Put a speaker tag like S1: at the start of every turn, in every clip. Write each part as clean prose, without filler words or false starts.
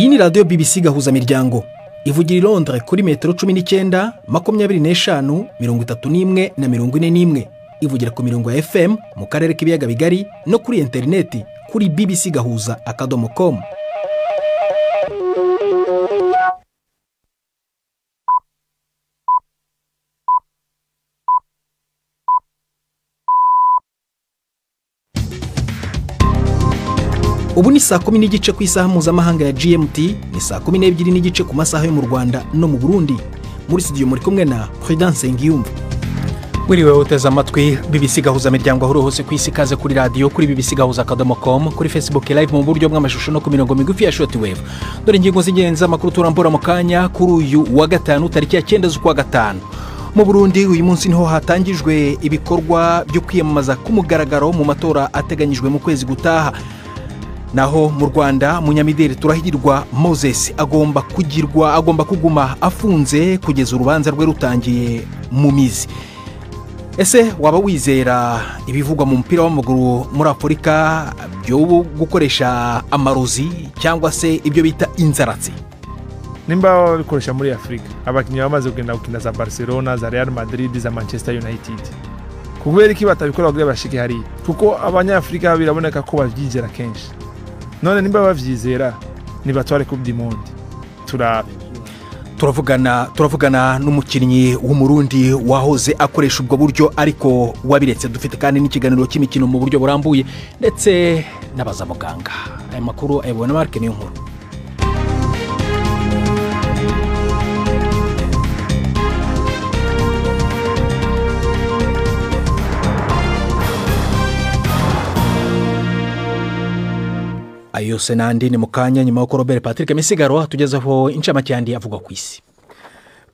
S1: Iyi ni radiyo BBC Gahuzamiryango ivugira i Londres kuri metero 19, 25, 31 na 41. Ivugira ku mirongo ya FM mu karere k'ibiyaga bigari no kuri interineti kuri bbcgahuza.com. Ubu ni saa 10:15 ku isaha mpuzamahanga ya GMT, ni saa 12:15 ku masaha yo mu Rwanda no mu Burundi. Muri studio muri kumwe na Prudence Ngiyumva. Wiriwe uteze amatwi BBC Gahuzamiryango aho hose ku isi, kaze kuri radio kuri bbcgahuza.com, kuri Facebook live mu buryo bw'amashusho no ku mirongo migufi ya shortwave. Dore ingingo z'ingenzi amakuru turambura mu kanya kuri uyu wa gatanu tariki ya 9 z'ukwa gatanu. Mu Burundi uyu munsi niho hatangijwe ibikorwa byo kwiyamamaza ku mugaragaro mu matora ateganyijwe mu kwezi gutaha. Naho mu Rwanda munyamideli Turahirwa Moses agomba kuguma afunze kugeza urubanza rwe rutangiye mu mizi. Ese waba wizera ibivugwa mu mupira w'amaguru muri Afurika byo gukoresha amarozi cyangwa se ibyo bita inzaratsi?
S2: Nimba babikoresha muri Afurika, abakinnyi bamaze kugenda gukina za Barcelona, za Real Madrid, za Manchester United, kubera iki batabikora kugira bashike hariya? Kuko abanyafurika biraboneka ko bavyizera kenshi. None nimba bavyizera nibatware Coupe du Monde turabe.
S1: Turavugana n'umukinnyi w'umurundi wahoze akoresha ubwo buryo ariko wabiretse. Dufite kandi n'ikiganiro cy'imikino mu buryo burambuye ndetse n'abazamuganga. Aya makuru ayobona Mark niyo nkuru. Ayo senandi ni mukanya nyuma yo Robert Patrick Misigaro atugezaho incamake yandi avuga ku isi.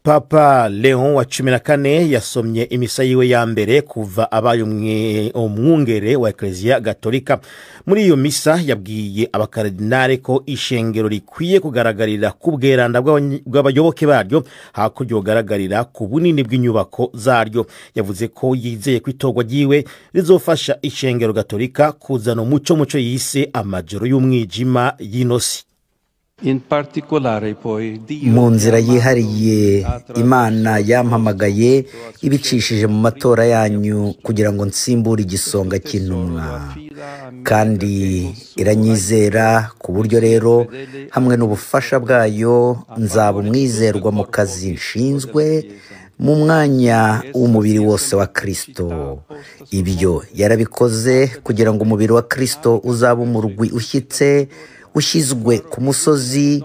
S3: Papa Leon wa 14 yasomye imisa yiwe ya mbere kuva abaye umwungere wa Ecclesia Gatolika. Muri iyo misa yabwiye abakaridinale ko ishengero rikwiye kugaragarira ku bweranda bw'abayoboke baryo hakurya garagarira ku bunini bw'inyubako zaryo. Yavuze ko yizeye ko itorwa ryiwe rizofasha ishengero Gatolika kuzana umuco yise amajoro y'umwijima y'inosi.
S4: Mu nzira yihariye Imana yampamagaye ibicishije mu matora yanyu kugira ngo nsimbure igisonga cy'intumwa, kandi iranyizera ku buryo rero hamwe n'ubufasha bwayo nzaba umwizerwa mu kazi nshinzwe mu mwanya w'umubiri wose wa Kristo. Ibyo yarabikoze kugira ngo umubiri wa Kristo uzaba umurwi ushyitse ushyizwe ku musozi,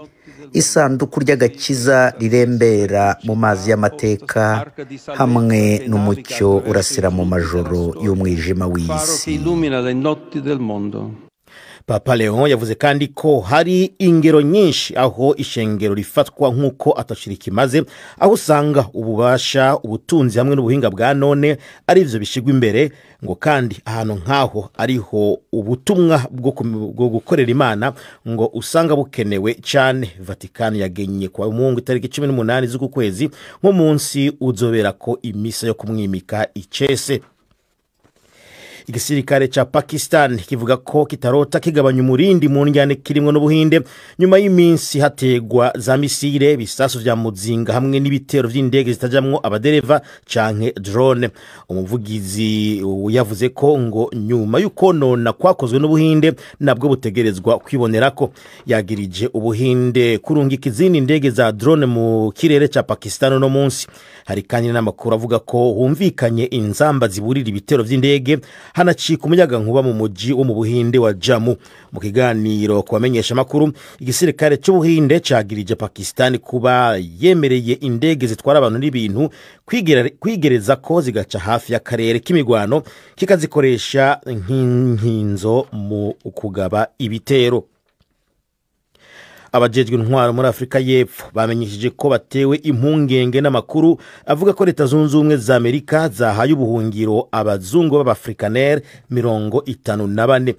S4: isanduku ry'agakiza rirembera mu mazi y'amateka hamwe n'umucyo urasira mu majoro y'umwijima w'isi.
S3: Papa Leon yavuze kandi ko hari ingero nyinshi aho ishengero rifatwa nk'uko atashirika imaze, aho usanga ububasha, ubutunzi hamwe n'ubuhinga bwa none ari byo bishigwa imbere, ngo kandi ahantu nkaho ariho ubutumwa bwo gukorera Imana ngo usanga bukenewe cyane. Vatican yagenye kwa Mungu itariki 18 z'uku kwezi nk'umunsi uzobera ko imisa yo kumwimika icese. Igisirikare cha Pakistan kivuga ko kitarota kigabanya umurindi mu njyane kirimwe n'Ubuhinde nyuma y'iminsi hategwa za misile, bisasu vya muzinga hamwe n'ibitero vy'indege zitajamwo abadereva canke drone. Umuvugizi yavuze ko ngo nyuma y'ukonona kwakozwe n'Ubuhinde nabwo butegerezwa kwibonerako. Yagirije Ubuhinde kurungika izindi ndege za drone mu kirere cha Pakistan no munsi. Hari kandi n'amakuru avuga ko humvikanye inzamba ziburira ibitero vy'indege hanacika umuyaga nkuba mu muji wo mu Buhinde wa Jammu. Mu kiganiro kubamenyesha makuru, igisirikare cy'Ubuhinde cagirije Pakistan kuba yemereye indege zitwara abantu n'ibintu kwigereza ko zigaca hafi y'akarere k'imigwano kikazikoresha nk'inkinzo mu kugaba ibitero. Abajejwe intwaro muri Afrika y'Epfo bamenyesheje ko batewe impungenge n'amakuru avuga ko Leta Zunze Ubumwe za Amerika zahaye ubuhungiro abazungu b'Abafrikaner 54.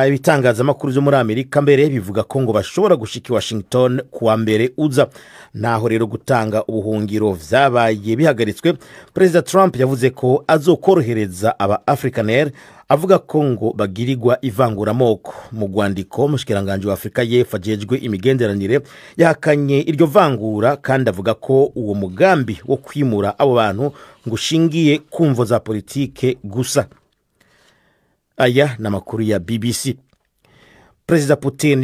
S3: Ibitangazamakuru byo muri Amerika mbere bivuga ko ngo bashobora gushika i Washington kuwa mbere uza. Naho rero gutanga ubuhungiro vyabaye bihagaritswe, Perezida Trump yavuze ko azokorohereza aba Afrikaner avuga ko ngo bagirirwa ivanguramoko. Mu rwandiko, umushikiranganji wa Afurika y'Epfo ajejwe imigenderanire yahakanye iryo vangura, kandi avuga ko uwo mugambi wo kwimura abo bantu ngo ushingiye ku mvo za politike gusa. Aya ni amakuru ya BBC. Perezida Putin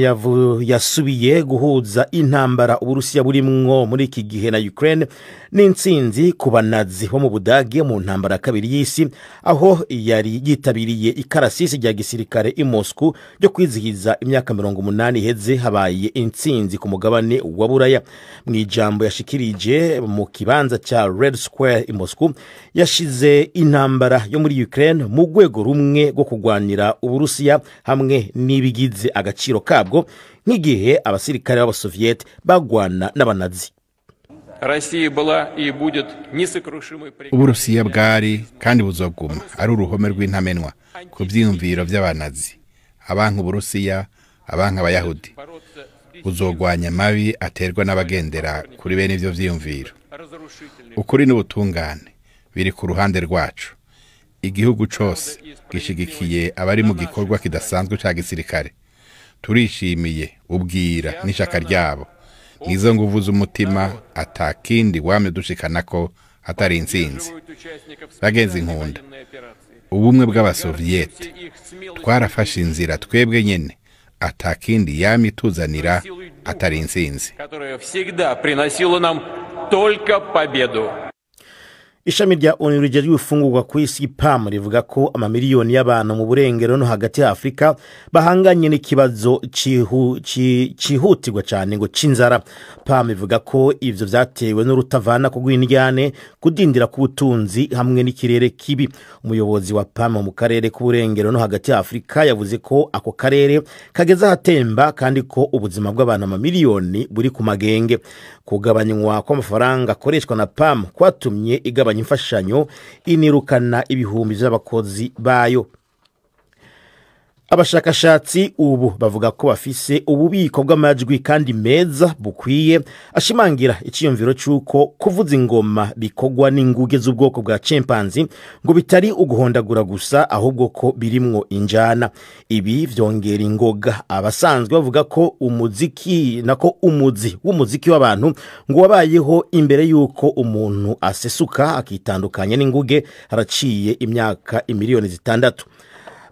S3: yasubiye guhuza intambara Uburusiya burimwo muri iki gihe na Ukraine n'intsinzi ku Banazi bo mu Budage mu ntambara ya kabiri y'isi, aho yari yitabiriye ikarasisi rya gisirikare i Moscow ryo kwizihiza imyaka 80 iheze habaye intsinzi ku mugabane wa Buraya. Mu ijambo yashikirije mu kibanza cya Red Square i Moscow, yashize intambara yo muri Ukraine mu rwego rumwe rwo kurwanira Uburusiya hamwe n'ibigize agaciro kabwo, nk'igihe abasirikare b'Abasoviet bagwana n'Abanazi.
S5: Uburusiya bwari kandi buzoguma ari uruhome rw'intamenwa ku vyiyumviro vy'Abanazi, abanka Uburusiya, abanka Abayahudi. Buzogwanya amabi aterwa n'abagendera kuri bene ivyo vyiyumviro. Ukuri n'ubutungane biri ku ruhande rwacu. Igihugu cose gishigikiye abari mu gikorwa kidasanzwe ca gisirikare. Turishimiye ubwira n'ishaka ryabo. Nizo nguvu z'umutima atakindi wamye dushikanako atari intsinzi. Bagenzi nkunda, ubumwe bw'Abasoviete twarafashe inzira twebwe nyene, atakindi yamye tuzanira atari intsinzi.
S3: Ishami rya ONU rijejwe ibifungurwa ku isi PAM rivuga ko amamiliyoni y'abantu mu burengero no hagati ya Afurika bahanganye n'ikibazo cyihutirwa cyane ngo c'inzara. PAM ivuga ko ivyo vyatewe n'urutavana ku rw'indyane, kudindira k'ubutunzi hamwe n'ikirere kibi. Umuyobozi wa PAM mu karere k'uburengero no hagati ya Afurika yavuze ko ako karere kageze ahatemba kandi ko ubuzima bw'abantu amamiliyoni buri ku magenge. Kugabanywa kw'amafaranga akoreshwa na PAM kwatumye igabanya imfashanyo inirukana ibihumbi by'abakozi bayo. Abashakashatsi ubu bavuga ko bafise ububiko bw'amajwi kandi meza bukwiye, ashimangira iciyumviro cy'uko kuvuza ingoma bikorwa n'inguge z'ubwoko bwa chimpanzee ngo bitari uguhondagura gusa, ahubwo ko birimwo injana. Ibi vyongera ingoga abasanzwe bavuga ko umuziki nako umuzi w'umuziki w'abantu ngo wabayeho imbere y'uko umuntu asesuka akitandukanya n'inguge haraciye imyaka 6 miliyoni.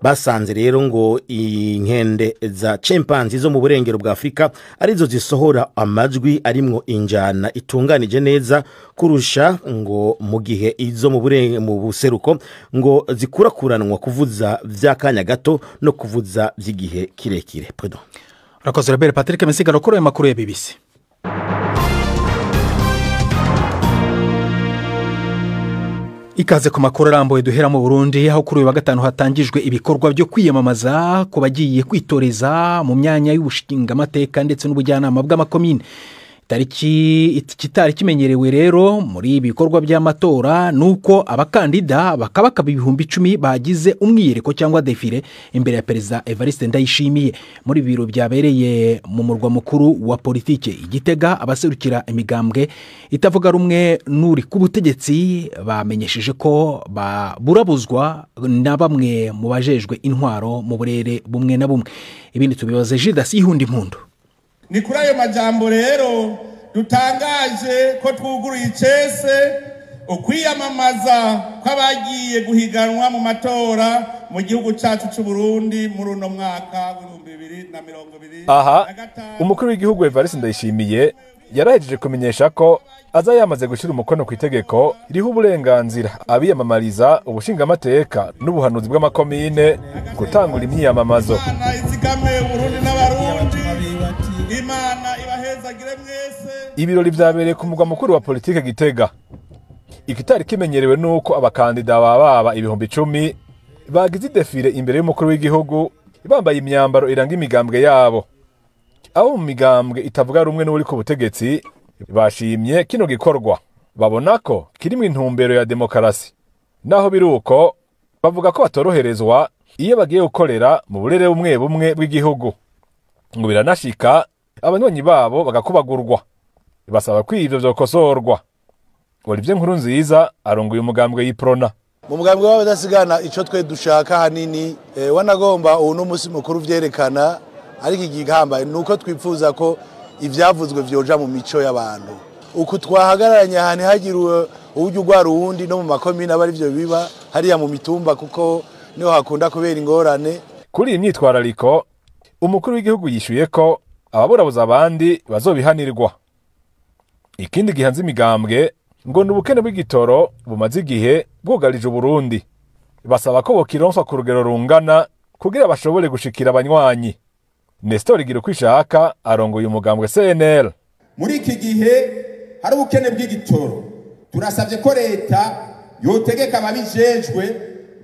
S3: Basanze rero ngo inkende za chimpanzee zo mu burengero bwa Afurika arizo zisohora amajwi arimwo injana itunganije neza kurusha, ngo mu gihe izo mu buseruko ngo zikurakuranwa kuvuza vy'akanya gato no kuvuza vy'igihe kirekire. Pardon.
S1: Urakoze Robert Patrick Misigaro kuri ayo makuru ya BBC. Ikaze ku makuru arambuye duhera mu Burundi, aho kuri uyu wa gatanu hatangijwe ibikorwa byo kwiyamamaza ku bagiye kwitoreza mu myanya y'ubushingamateka ndetse n'ubujyanama bw'amakomine. Tariki kitari kimenyerewe rero muri ibi bikorwa by'amatora nuko abakandida bakabakaba 10,000 bagize umwiyereko cyangwa défilé imbere ya Perezida Evariste Ndayishimiye muri biro byabereye mu murwa mukuru wa politike Igitega. Abaserukira imigambwe itavuga rumwe n'uri ku butegetsi bamenyesheje ko baburabuzwa na bamwe mu bajejwe intwaro mu burere bumwe na bumwe. Ibindi tubibaze Judas Ihundi Impundu.
S6: Ni kuri ayo majambo rero dutangaje ko twuguruye icese ukwiyamamaza kw'abagiye guhiganwa mu matora mu gihugu cyacu cy'u Burundi muri uno mwaka w'2025.
S2: Aha umukuru w'igihugu Evariste Ndayishimiye yarahejeje kumenyesha ko aza yamaze gushyira umukono ku itegeko riha uburenganzira abiyamamariza ubushingamateka n'ubuhanuzi bw'amakomine gutangura imyiyamamazo.
S6: Imana izigame Uburundi n'Abarundi, Imana ibahezagire mwese.
S2: Ibirori vyabereye ku mugwa mukuru wa politike Gitega. Ikitari kimenyerewe nuko abakandida bababa 10,000 bagize défilé imbere y'umukuru w'igihugu bambaye imyambaro iranga imigambwe yabo. Abo mu migambwe itavuga rumwe n'uri ku butegetsi bashimye kino gikorwa, babona ko kirimwo intumbero ya demokarasi. Naho biri uko, bavuga ko batoroherezwa
S7: Iyo bagiye gukorera mu burere bumwe bumwe bw'igihugu, ngo biranashika abanywanyi babo bagakubagurwa. Basaba ko ivyo vyokosorwa. Olivier Nkurunziza arongoye umugambwe y'Iprona.
S8: Mu mugambwe w'abadasigana ico twe dushaka hanini, wanagomba ubu n'umunsi mukuru vyerekana, ariko igihambaye nuko twipfuza ko ivyavuzwe vyoja mu mico y'abantu. Uku twahagararanye ahantu hagira uburyo urwara uwundi no mu makomine aba arivyo biba hariya mu mitumba, kuko niho hakunda kubera ingorane.
S7: Kuri iyi myitwarariko, umukuru w'igihugu yishuye ko ababurabuza abandi bazobihanirwa. Ikindi gihanze imigambwe ngo ni ubukene bw'igitoro bumaze igihe bwugarije Uburundi. Basaba ko bokironswa ku rugero rungana kugira bashobore gushikira abanywanyi. Nestor Girukwishaka arongoye umugambwe CNL.
S9: Muri iki gihe hari ubukene bw'igitoro, turasabye ko leta yotegeka ababijejwe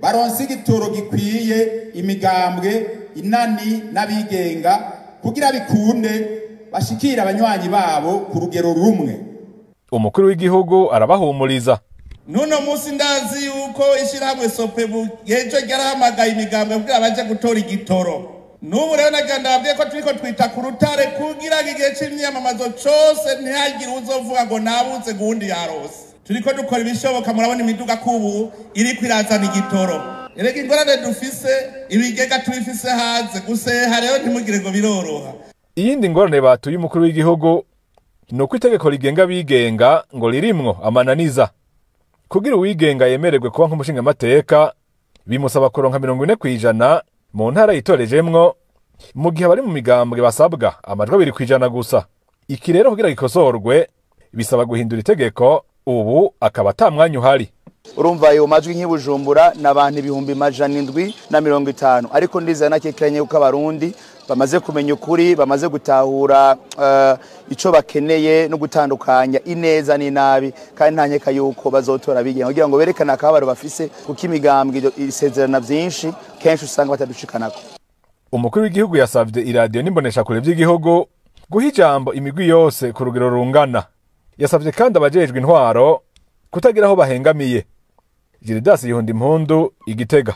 S9: baronse igitoro gikwiye imigambwe inani n'abigenga kugira bikunde bashikira abanywanyi babo ku rugero rumwe.
S7: Umukuru w'igihugu arabahumuriza.
S6: Nuno munsi ndazi yuko ishyirahamwe Sopebu ejo ryarahamagaye imigambwe kugira baje gutora igitoro. N'ubu rero nagenda ko turiko twita ku rutare kugira ngo igihe c'imyamamazo cose ntihagire uzovuga ngo nabuze guwundi yarose. Turiko dukora ibishoboka, murabona imiduga kubu iriko irazana igitoro. Erega ingorane dufise, ibigega tubifise hanze, guseha rero ntimugire ngo biroroha.
S7: Iyindi ngorane batuye umukuru w'igihugu ni uko itegeko rigenga abigenga ngo ririmwo amananiza. Kugira uwigenga yemererwe kuba nk'umushingamateka bimusaba kuronka 40% mu ntara yitorejemwo, mu gihe abari mu migambwe basabwa amajwi 2% gusa. Iki rero kugira gikosorwe bisaba guhindura itegeko, ubu akaba ata mwanya uhari.
S10: Urumva ayo majwi nk'ibujumbura n'abantu 750,000, ariko ndizera nakekeranye kuko abarundi bamaze kumenya ukuri, bamaze gutahura ico bakeneye no gutandukanya ineza n'inabi, kandi nta nkeka yuko bazotora bigenga kugira ngo berekane akababaro bafise, kuko imigambwe isezerana vyinshi kenshi usanga batadushikanako.
S7: Umukuru w'igihugu yasavye iradiyo n'imboneshakure vy'igihugu guha ijambo imigwi yose ku rugero rungana. Yasavye kandi abajejwe intwaro kutagira aho bahengamiye. Gildas Yihundimpundu, Igitega.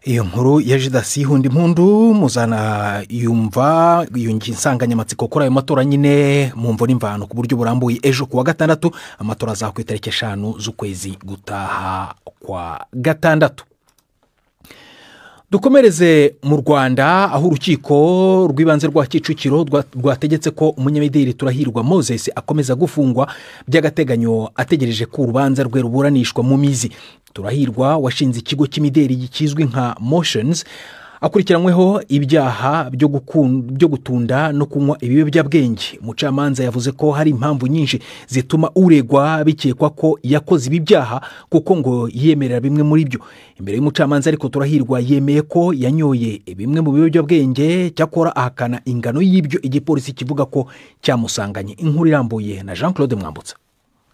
S1: Iyo nkuru ya Gildas Yihundimpundu muzana yumva iyo insanganyamatsiko kuri ayo matora nyine mu mvo n'imvano ku buryo burambuye ejo kuwa gatandatu. Amatora azaba ku itariki 5 z'ukwezi gutaha kwa gatandatu. Dukomereze mu Rwanda, aho urukiko rw'ibanze rwa Kicukiro rwategetse ko umunyamideli Turahirwa Moses akomeza gufungwa by'agateganyo ategereje ko urubanza rwe ruburanishwa mu mizi. Turahirwa washinze ikigo cy'imideli kizwi nka Motions akurikiranyweho ibyaha byo gutunda no kunywa ibiyobyabwenge. Umucamanza yavuze ko hari impamvu nyinshi zituma uregwa bikekwa ko yakoze ibi byaha, kuko ngo yemerera bimwe muri byo. Imbere y'umucamanza ariko Turahirwa yemeye ko yanyoye bimwe mu biyobyabwenge, cyakora ahakana ingano y'ibyo igipolisi kivuga ko cyamusanganye. Inkuru irambuye na Jean Claude Mwambutsa.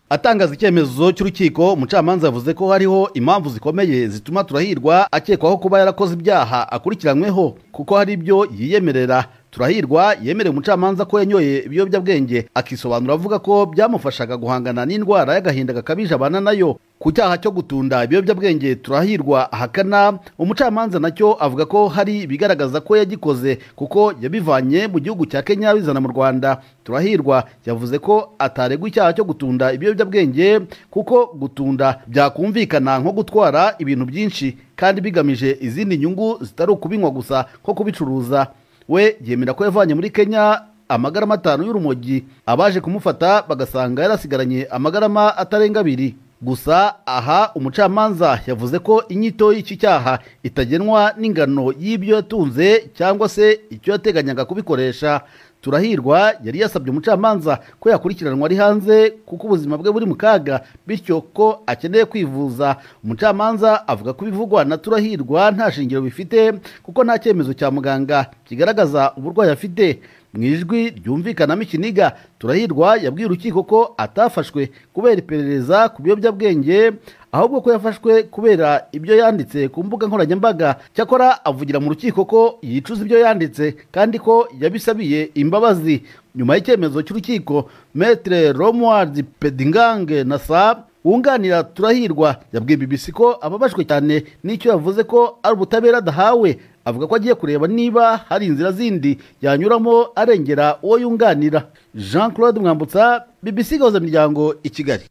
S11: Atangaza icyemezo cy'urukiko, umucamanza yavuze ko hariho impamvu zikomeye zituma Turahirwa akekwaho kuba yarakoze ibyaha akurikiranyweho, kuko hari ibyo yiyemerera. Turahirwa yemereye umucamanza ko yanyoye ibiyobyabwenge, akisobanura avuga ko byamufashaga guhangana n'indwara y'agahinda gakabije abana nayo. Ku cyaha cyo gutunda ibiyobyabwenge Turahirwa ahakana, umucamanza nacyo avuga ko hari ibigaragaza ko yagikoze kuko yabivanye mu gihugu cya Kenya bizana mu Rwanda. Turahirwa yavuze ko ataregwa icyaha cyo gutunda ibiyobyabwenge kuko gutunda byakumvikana nko gutwara ibintu byinshi kandi bigamije izindi nyungu zitari ukubinywa gusa ko kubicuruza. We yemera ko yavanye muri Kenya amagarama 5 y'urumogi, abaje kumufata bagasanga yarasigaranye amagarama atarenga 2. Gusa aha umucamanza yavuze ko inyito y'iki cyaha itagenwa n'ingano y'ibyo yatunze cyangwa se icyo yateganyaga kubikoresha. Turahirwa yari yasabye umucamanza ko yakurikiranwa ari hanze kuko ubuzima bwe buri mu kaga, bityo ko akeneye kwivuza. Umucamanza avuga ko ibivugwa na Turahirwa nta shingiro bifite kuko nta cyemezo cya muganga kigaragaza uburwayi afite. Mu ijwi ryumvikanamo ikiniga, Turahirwa yabwiye urukiko ko atafashwe kubera iperereza ku biyobyabwenge, ahubwo ko yafashwe kubera ibyo yanditse ku mbuga nkoranyambaga. Cyakora avugira mu rukiko ko yicuza ibyo yanditse kandi ko yabisabiye imbabazi. Nyuma y'icyemezo cy'urukiko, Maître Romuald Pedingange Nasa Wunganira Turahirwa yabwiye BBC ko ababajwe cyane n'icyo yavuze ko ari ubutabera adahawe, avuga ko agiye kureba niba hari inzira zindi yanyuramo arengera uwo yunganira. Jean Claude Mwambutsa, BBC Gahuza Miryango i Kigali.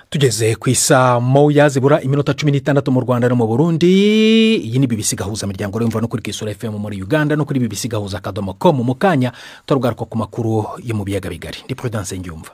S1: Tugeze ku isaa moya zibura iminota 16 mu Rwanda no mu Burundi. Iyi ni BBC Gahuza Miryango urumva no kuri Kisoro FM muri Uganda no kuri BBC Gahuza.com. Mu kanya turugaruka ku makuru yo mu biyaga bigari. Ndi Prudence Ngyumva.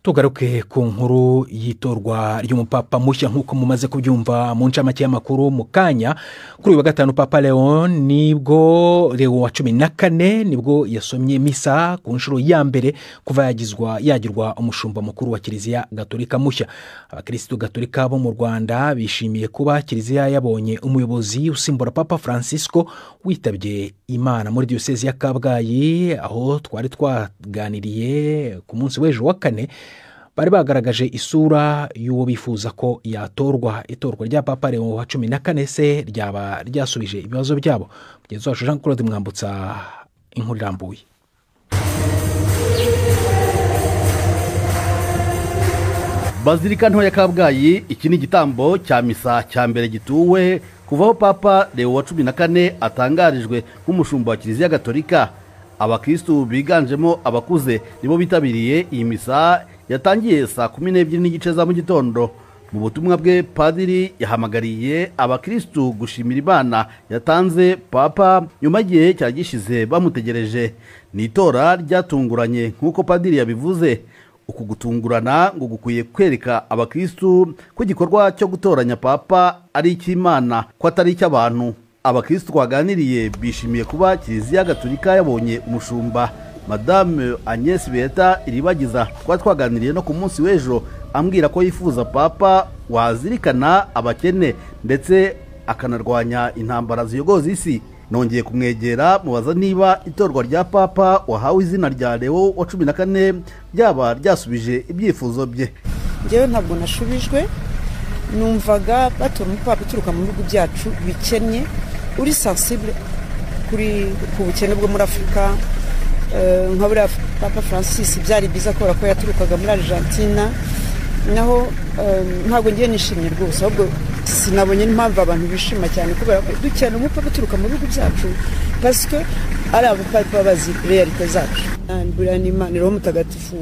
S1: Tugaruke ku nkuru y'itorwa ry'umupapa mushya nk'uko mumaze kubyumva mu ncamake y'amakuru mu kanya. Kuri uyu wa gatanu Papa Leon nibwo Leo wa 14 nibwo yasomye misa ku nshuro ya mbere kuva yagirwa umushumba mukuru wa Kiliziya Gatolika mushya. Abakristo Gatolika bo mu Rwanda bishimiye kuba Kiliziya yabonye umuyobozi usimbura Papa Francisco witabye Imana muri Diocese ya Kabgayi, aho twari twaganiriye ku munsi w'ejo wa kane. Bari bagaragaje isura y'uwo bifuza ko yatorwa. Itorwa rya Papa Leo wa 14 se ryaba ryasubije ibibazo byabo. Mugenzi wacu Jean Claude Mwambutsa inkuru irambuye.
S11: Bazilika nto ya Kabgayi, iki ni igitambo cya misa cya mbere gituwe kuva aho Papa Leo wa 14 atangarijwe nk'umushumba wa Kiliziya Gatolika. Abakristu biganjemo abakuze nibo bitabiriye iyi misa yatangiye saa 12:30 za mu gitondo. Mu butumwa bwe padiri yahamagariye abakristu gushimira Imana yatanze Papa nyuma y'igihe cyagishize bamutegereje. Ni itora ryatunguranye nk'uko padiri yabivuze. Uku gutungurana ngo gukwiye kwereka abakristu ko igikorwa cyo gutoranya Papa ari icy'Imana, ko atari icy'abantu. Abakristu twaganiriye bishimiye kuba Kiliziya Gatolika yabonye umushumba. Madame Agnes Beta Iribagiza twari twaganiriye no ku munsi w'ejo ambwira ko yifuza Papa wazirikana abakene ndetse akanarwanya intambara ziyogoza isi. Nongeye kumwegera mubaza niba itorwa rya Papa wahawe izina rya Leo wa 14 ryaba ryasubije ibyifuzo bye.
S12: Njyewe ntabwo nashubijwe, numvaga batora umupapa uturuka mu bihugu byacu bikennye, uri sensible kuri ku bukene bwo muri Afurika. Nka buriya Papa Francis byari byiza kubera ko yaturukaga muri Argentina, naho ntabwo ngiye nishimye rwose, ahubwo sinabonye n'impamvu abantu bishima cyane kubera ko dukeneye umupapa uturuka mu bihugu byacu parce que ari abapapa bazi realite zacu. Buriya n'Imana Roho Mutagatifu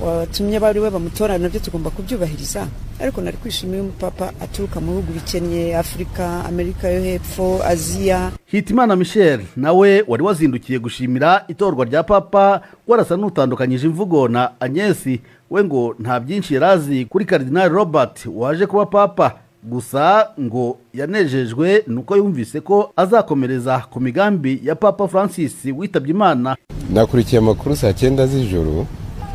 S12: watumye bari we bamutora, nabyo tugomba kubyubahiriza. Ariko nari kwishimira umupapa aturuka mu bihugu bikennye, Afurika, Amerika yo hepfo, Aziya.
S11: Hitimana Michel nawe wari wazindukiye gushimira itorwa rya Papa warasa n'utandukanyije imvugo na Agnes, we ngo nta byinshi yarazi kuri Cardinal Robert waje kuba Papa, gusa ngo yanejejwe nuko yumvise ko azakomereza ku migambi ya Papa Francis witabye Imana.
S13: Nakurikiye amakuru saa 9 z'ijoro,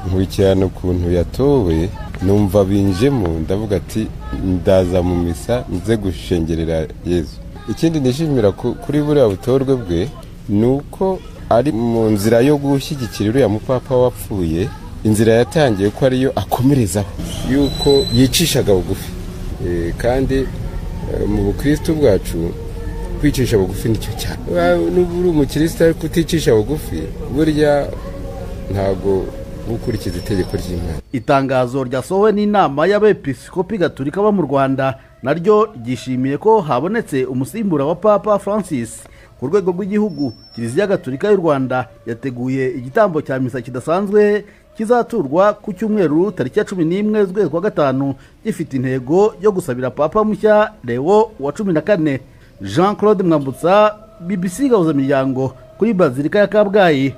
S13: nkurikirana ukuntu yatowe, numva binjemo ndavuga ati ndaza mu misa nze gushengerera Yezu. Ikindi nishimira kuri buriya butorwe bwe nuko ari mu nzira yo gushyigikira uriya mupapa wapfuye, inzira yatangiye ko ariyo akomerezaho, yuko yicishaga bugufi. Kandi mu bukristo bwacu kwicisha bugufi nicyo cyane. N'ubu uri umukristo ariko uticisha bugufi burya ntago gukurikiza itegeko ry'Imana.
S11: Itangazo ryasohowe n'inama y'abepiskopi Gatolika bo mu Rwanda naryo ryishimiye ko habonetse umusimbura wa Papa Francis. Ku rwego rw'igihugu, Kiliziya Gatolika y'u Rwanda yateguye igitambo cya misa kidasanzwe kizaturwa ku cyumweru tariki ya 11 z'ukwezi kwa gatanu, gifite intego yo gusabira Papa mushya Leo wa 14. Jean Claude Mwambutsa, BBC Gahuza Miryango kuri Bazilika ya Kabgayi.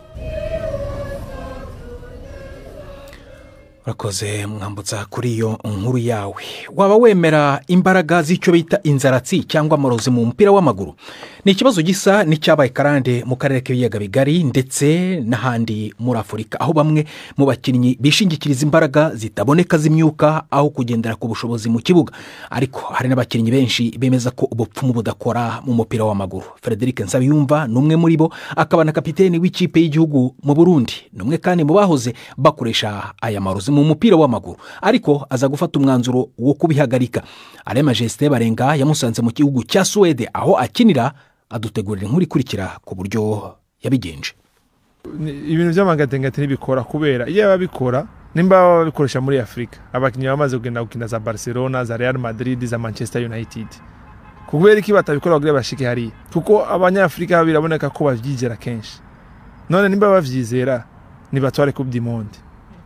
S1: Urakoze Mwambutsa kuri iyo nkuru yawe. Waba wemera imbaraga z'icyo bita inzaratsi cyangwa amarozi mu mupira w'amaguru? Ni ikibazo gisa n'icyabaye karande mu karere k'ibiyaga bigari ndetse n'ahandi muri Afurika, aho bamwe mu bakinnyi bishingikiriza imbaraga zitaboneka z'imyuka aho kugendera ku bushobozi mu kibuga. Ariko hari n'abakinnyi benshi bemeza ko ubupfumu budakora mu mupira w'amaguru. Frederic Nsabiyumva ni umwe muri bo, akaba na kapiteni w'ikipe y'igihugu mu Burundi. Ni umwe kandi mu bahoze bakoresha aya marozi mu mupira w'amaguru, ariko aza gufata umwanzuro wo kubihagarika. Alain Majesté Barenga yamusanze mu gihugu cya Suwede aho akinira, adutegurira inkuru ikurikira ku buryo yabigenje.
S2: Ibintu by'amangatengate ntibikora kubera iyo babikora nimba babikoresha muri Afrika abakinyi bamaze kugenda gukina za Barcelona, za Real Madrid, za Manchester United. Kubera iki batabikora kugira bashike hariya? Kuko abanyafrika biraboneka ko bavyizera kenshi. None nimba bavyizera nibatware Coupe du Monde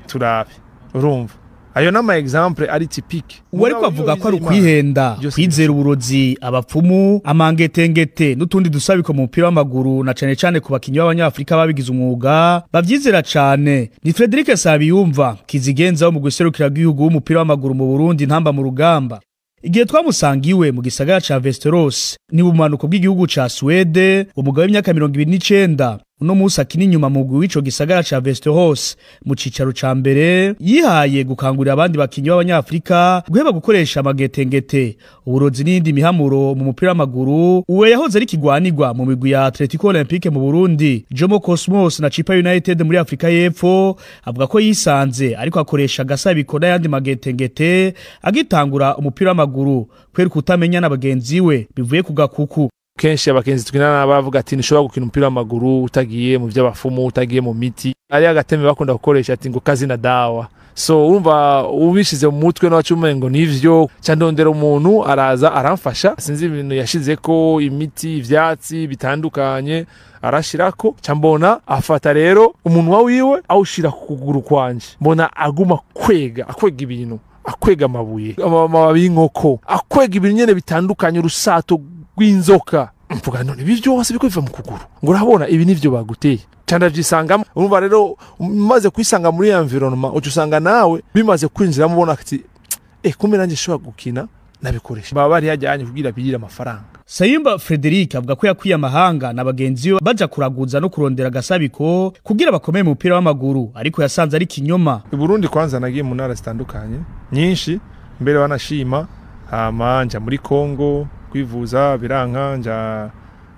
S2: turabe. Urumva ayo nama example ari typique.
S14: Uwo ariko avuga ko ari ukwihenda, kwizera uburozi, abapfumu, amangetengete n'utundi dusabiko mu mupira w'amaguru na cane cane ku bakinyi b'abanyafrika babigize umwuga bavyizera cane. Ni Frederic Sabiyumva kizigenza wo mu guserukira igihugu w'umupira w'amaguru mu Burundi ntamba mu rugamba. Igihe twamusangiwe mu gisagara ca Västerås ni bumanuko bw'igihugu ca Swede, umugabo w'imyaka 29 uno munsi akina inyuma mu mugwi w'ico gisagara ca Västerås mu cicaro ca mbere, yihaye gukangurira abandi bakinyi b'abanyafrika guheba gukoresha amagetengete, uburozi n'indi mihamuro mu mupira w'amaguru. Uwe yahoze ari kigwanirwa mu migwi ya Atletico Olympique mu Burundi, Jomo Cosmos na Chipa United muri Afrika y'Epfo, avuga ko yisanze ariko akoresha agasabiko n'ayandi magetengete agitangura umupira w'amaguru kwera kutamenya na bagenzi we bivuye ku gakuku.
S2: Kenshi abakenzi tukinana bavuga ati nishobora gukina umupira w'amaguru utagiye mu by'abafumu, utagiye mu miti. Ari agateme bakunda gukoresha ati ngo kazi na dawa. So urumva ubishize mu mutwe n'abacumengo ngo nivyo candondera umuntu araza aramfasha, sinzi ibintu yashizeko imiti, ivyatsi bitandukanye arashirako, cambona afata rero umunwa wiwe awushira ku kuguru kwanje, mbona aguma kwega, akwega ibintu, akwega amabuye, amababi y'inkoko, akwega ibintu nyene bitandukanye, urusato rw'inzoka. Mvuga none ibi byose biko biva mu kuguru, ngo urabona ibi nivyo baguteye cyane byisangamo. Urumva rero umaze kwisanga muri environment uca usanga nawe bimaze kwinjiramo ubona ati kumbe nanjye nshobora gukina nabikoresha. Baba bari yajyanye kugira bigire amafaranga.
S14: Sayimba Frederic avuga ko yakwiye amahanga na bagenzi be baja kuraguza no kurondera agasabiko kugira bakomeye mu mupira w'amaguru, ariko yasanze ari kinyoma.
S2: I Burundi kwanza nagiye mu ntara zitandukanye nyinshi mbere banashima, hama nja muri Kongo kwivuza biranka, nja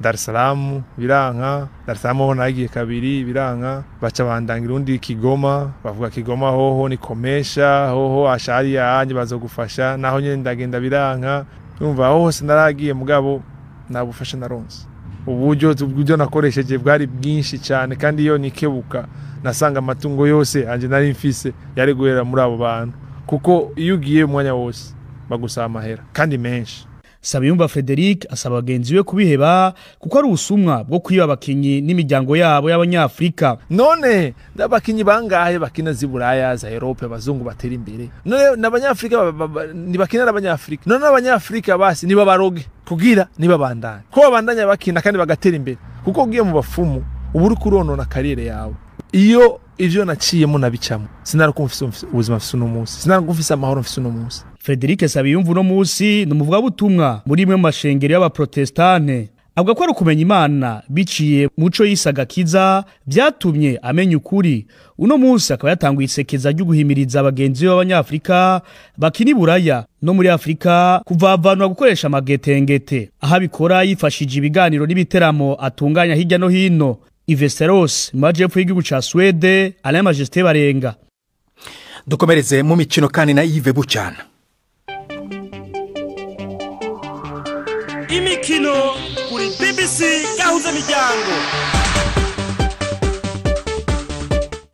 S2: Dar es Salaam biranka, Dar es Salaam ho nagiye kabiri biranka, baca bandangira undi Kigoma, bavuga Kigoma hoho ni komesha, hoho ashari yanje bazogufasha, naho nyene ndagenda biranka. Urumva aho hose naragiye mugabo nabufasha naronse. Uburyo nakoresheje bwari bwinshi cyane, kandi iyo nikebuka nasanga amatungo yose anje nari mfise yari guhera muri abo bantu, kuko iyo ugiye umwanya wose bagusaba amahera kandi menshi.
S14: Sabiyumva Frederic asaba bagenzi be kubiheba kuko ari ubusumwa bwo kwiba abakinyi n'imiryango yabo y'abanyafrika.
S2: None n'abakinyi bangahe bakina z'iburaya za Europe abazungu batera imbere, none n'abanyafrika nibakina n'abanyafrika, none n'abanyafrika basi niba baroge kugira niba bandanya ko babandanya bakina kandi bagatera imbere, kuko ugiye mu bafumu ubu uri kuronona kariyere yawe. Iyo ivyo naciyemo nabicamo sinarakumfise ubuzima mfise uno munsi, sinarakumfise amahoro mfise uno munsi.
S14: Frederic Sabiyumva uno munsi ni umuvugabutumwa muri imwe mu mashengero y'abaprotestante. Avuga ko ari ukumenya Imana biciye muco yisagakiza byatumye amenya ukuri. Uno munsi akaba yatanguye isekeza ryo guhimiriza abagenzi b'abanyafrika bakina iburaya no muri Afrika kuvavanwa gukoresha amagetengete, aho abikora yifashije ibiganiro n'ibiteramo atunganya hirya no hino. I Västerås mu majepfo y'igihugu ca Swede, Alain Majesté Barenga.
S1: Dukomereze mu mikino kandi na Yves Bucyana.
S15: Imikino kuri BBC Gahuza Miryango.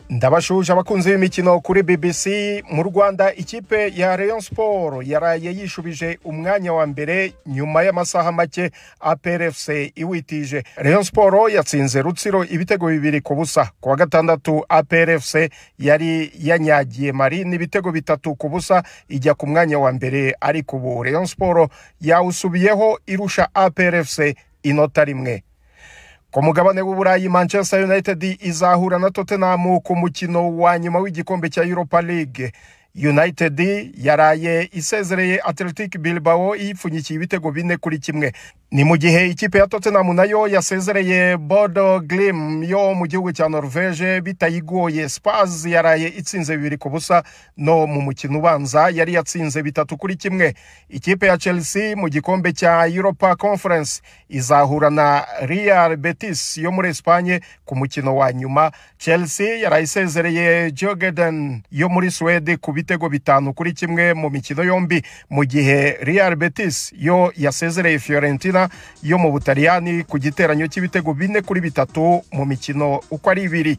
S16: Ndabashuje abakunzi b'imikino kuri BBC. Mu Rwanda ikipe ya Rayon Sport yaraye yishubije umwanya wa mbere nyuma y'amasaha make APR FC iwitije. Rayon Sport yatsinze Rutsiro ibitego 2-0. Ku wa gatandatu APR FC yari yanyagiye Marine ibitego 3-0 ijya ku mwanya wa mbere, ariko ubu Rayon Sport yawusubiyeho irusha APR FC inota rimwe. Ku mugabane w'Uburayi Manchester United izahura na Tottenham ku mukino wa nyuma w'igikombe cya Europa League. United yaraye isezereye Athletic Bilbao iyipfunyikiye ibitego 4-1. Ni mu gihe ikipe ya Tottenham nayo yasezereye Bodo Glimt yo mu gihugu cya Norvege bitayigoye. Spurs yaraye itsinze 2-0 no mu mukino ubanza yari yatsinze 3-1. Ikipe ya Chelsea mu gikombe cya Europa Conference izahura na Real Betis yo muri Espagne ku mukino wa nyuma. Chelsea yaraye isezereye Djurgården yo muri Swede ku bitego 5-1 mu mikino yombi, mu gihe Real Betis yo yasezereye Fiorentina Fiorentina yo mu Butaliyani ku giteranyo cy'ibitego 4-3 mu mikino uko ari ibiri.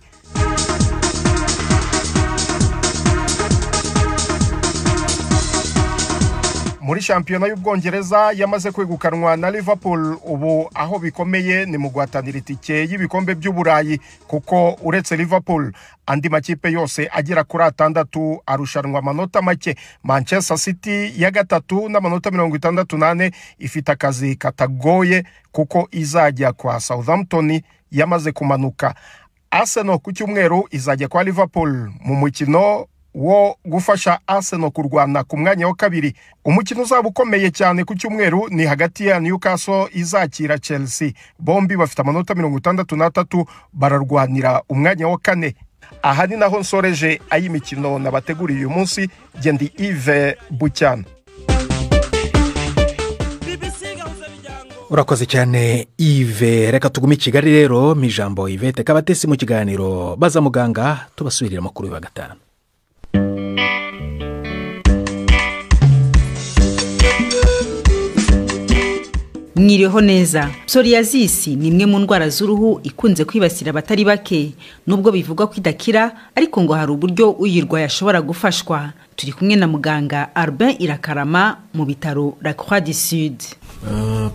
S16: Muri shampiyona y'Ubwongereza yamaze kwegukanwa na Liverpool, ubu aho bikomeye ni mu guhatanira itike y'ibikombe by'Uburayi, kuko uretse Liverpool andi makipe yose agera kuri 6 arushanwa amanota make. Manchester City ya gatatu n'amanota 64 ifite akazi katagoye kuko izajya kwa Southampton yamaze kumanuka. Arsenal ku cyumweru izajya kwa Liverpool mu mukino wo gufasha Arsenal kurwana ku mwanya wa kabiri. Umukino uzaba ukomeye cyane ku cyumweru ni hagati ya Newcastle izakira Chelsea. Bombi bafite amanota 63, bararwanira umwanya wa kane. Aha ni naho nsoreje ay'imikino nabateguriye uyu munsi. Gendi Yves Bucyana.
S1: Urakoze cyane Yves. Reka tugume i Kigali rero mu ijambo Yvette Kabatesi mu kiganiro Baza Muganga, tubasubirira amakuru ya gatanu.
S17: Mwiriho neza. Psoriasis ni imwe mu ndwara z'uruhu ikunze kwibasira abatari bake, nubwo bivugwa ko idakira ariko ngo hari uburyo uyirwaye ashobora gufashwa. Turi kumwe na muganga Albin Irakarama mu bitaro La Croix du Sud.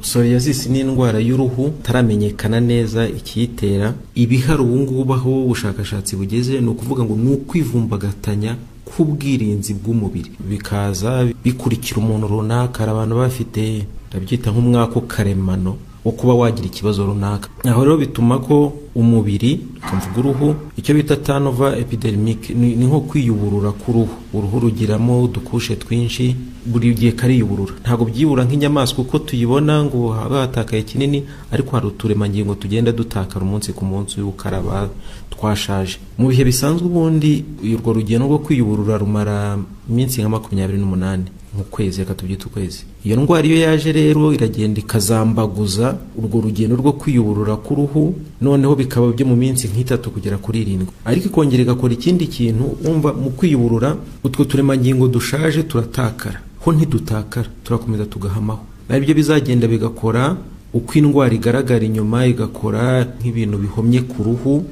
S18: Psoriasis ni indwara y'uruhu taramenyekana neza ikiyitera. Ibihari ubu ngubu aho ubushakashatsi bugeze ni ukuvuga ngo ni ukwivumbagatanya k'ubwirinzi bw'umubiri, bikaza bikurikira umuntu runaka. Hari abantu bafite ndabyita nk'umwako karemano wo kuba wagira ikibazo runaka, aho rero bituma ko umubiri ukamvuga uruhu icyo bita turnover epidermic, ni nko kwiyuburura k'uruhu. Uruhu rugiramo udukushe twinshi buri gihe kariyuburura, ntabwo byibura nk'inyamaswa uko tuyibona ngo haba hatakaye kinini, ariko hari uturemangingo tugenda dutakara umunsi ku munsi ukaraba twashaje. Mu bihe bisanzwe ubundi urwo rugendo rwo kwiyuburura rumara iminsi nka 28 mu kwezi, reka tubyite ukwezi. Iyo ndwara iyo yaje rero iragenda ikazambaguza urwo rugendo rwo kwiyuburura k'uruhu, noneho bikaba byo mu minsi nk'itatu kugera kuri 7. Ariko ikongera igakora ikindi kintu, umva mu kwiyuburura utwo turemangingo dushaje turatakara, ho ntidutakara, turakomeza tugahamaho. Aribyo bizagenda bigakora uko indwara igaragara inyuma, igakora nk'ibintu bihomye ku ruhu,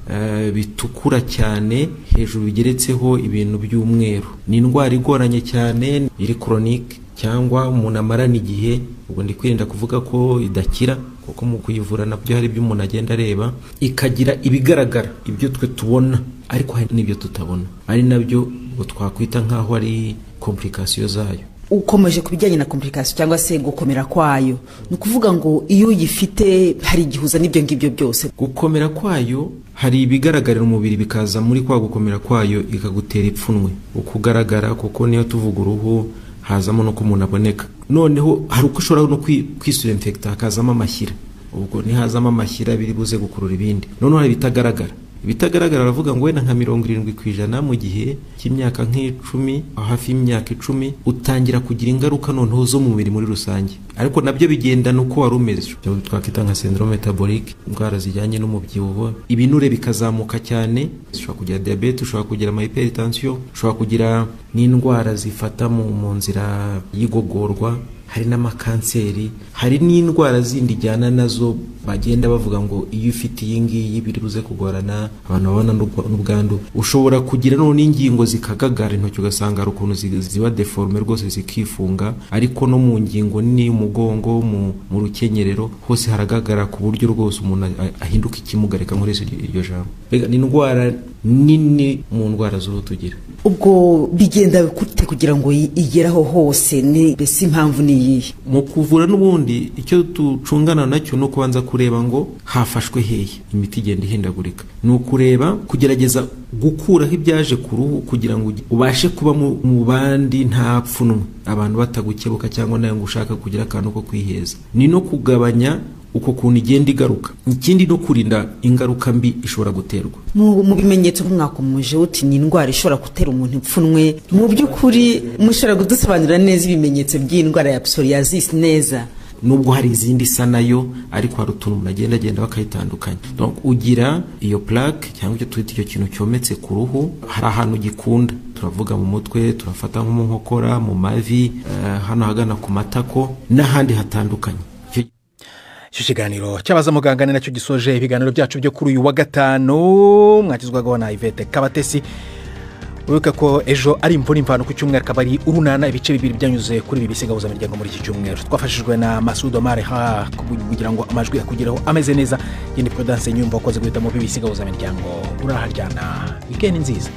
S18: bitukura cyane, hejuru bigeretseho ibintu by'umweru. Ni indwara igoranye cyane, iri chronique cyangwa umuntu amarana igihe. Ubwo ndi kwirinda kuvuga ko idakira, kuko mu kuyivura nabyo hari ibyo umuntu agenda areba, ikagira ibigaragara ibyo twe tubona, ariko hari n'ibyo tutabona, ari nabyo twakwita nk'aho ari complication zayo.
S17: Ukomeje kubijyanye na complication cyangwa se gukomera kwayo, ni ukuvuga ngo iyo uyifite hari igihuza n'ibyo ngibyo byose.
S18: Gukomera kwayo hari ibigaragarira umubiri bikaza muri kwa gukomera kwayo ikagutera ipfunwe ukugaragara, kuko niyo tuvuga uruhu hazamo no kumuntu aboneka. Noneho hari uko ushobora no kwisura infecta hakazamo amashyira, ubwo nihazamo amashyira biri buze gukurura ibindi. Noneho hari ibitagaragara, ibitagaragara aravuga ngo wenda nka 70% mu gihe cy'imyaka nk'icumi, hafi y'imyaka 10 utangira kugira ingaruka noneho zo mu mubiri muri rusange, ariko nabyo bigendana uko wari umeze. Twakwita nka syndrome metabolique, indwara zijyanye n'umubyibuho, ibinure bikazamuka cyane, ushobora kugira diabete, ushobora kugira hypertension, ushobora kugira n'indwara zifata mu nzira y'igogorwa, hari n'amakanseri, hari n'indwara zindi jyana nazo bagenda bavuga ngo iyo ufite iyi ngiyi biri buze kugorana, abantu babana n'ubwandu. Ushobora kugira none ingingo zikagagara, intoki ugasanga hari ukuntu ziba deforme rwose zikifunga, ariko no mu ngingo nini y'umugongo, mu rukenyerero hose haragagara ku buryo rwose umuntu ahinduka ikimuga, reka nkoreshe iryo jambo. Mbega ni indwara nini mu ndwara z'uruhu tugira.
S17: Ubwo bigenda gute kugira ngo igeraho hose, ni mbese impamvu ni iyihe?
S18: Mu kuvura n'ubundi icyo ducungana nacyo no kubanza kureba ngo hafashwe hehe, imiti igenda ihindagurika, ni ukureba kugerageza gukuraho ibyaje ku ruhu kugira ngo ubashe kuba mu bandi nta pfunwe, abantu batagukebuka cyangwa nawe ngo ushaka kugira akantu ko kwiheza. Ni no kugabanya uko kuntu igenda igaruka. Ikindi no kurinda ingaruka mbi ishobora guterwa.
S17: Mu bimenyetso mwakomeje uti ni indwara ishobora gutera umuntu ipfunwe, mu by'ukuri mushobora kudusobanurira neza ibimenyetso by'indwara ya psoriasis neza?
S18: Nubwo hari izindi isa nayo, ariko hari utuntu umuntu agenda bakayitandukanya. Donc ugira iyo plaque cyangwa icyo twita icyo kintu cyometse ku ruhu, hari ahantu gikunda, turavuga mu mutwe, turafata nko mu nkokora, mu mavi, hano hagana ku matako n'ahandi hatandukanye.
S1: Icyo kiganiro cyabaza muganga ni nacyo gisoje ibiganiro byacu byo kuri uyu wa gatanu, mwakizwagaho na Yvette Kabatesi. Wibuke ko ejo ari imvura imvano, ku cyumweru akaba ari urunana, ibice bibiri byanyuze kuri ibi bisigabuza miryango muri iki cyumweru. Twafashijwe na Masudo Mareha kugira ngo amajwi akugeraho ameze neza. Yindi Prudence Nyumva wakoze guhitamo bibisigabuza miryango. Uraharyana, weekend nziza.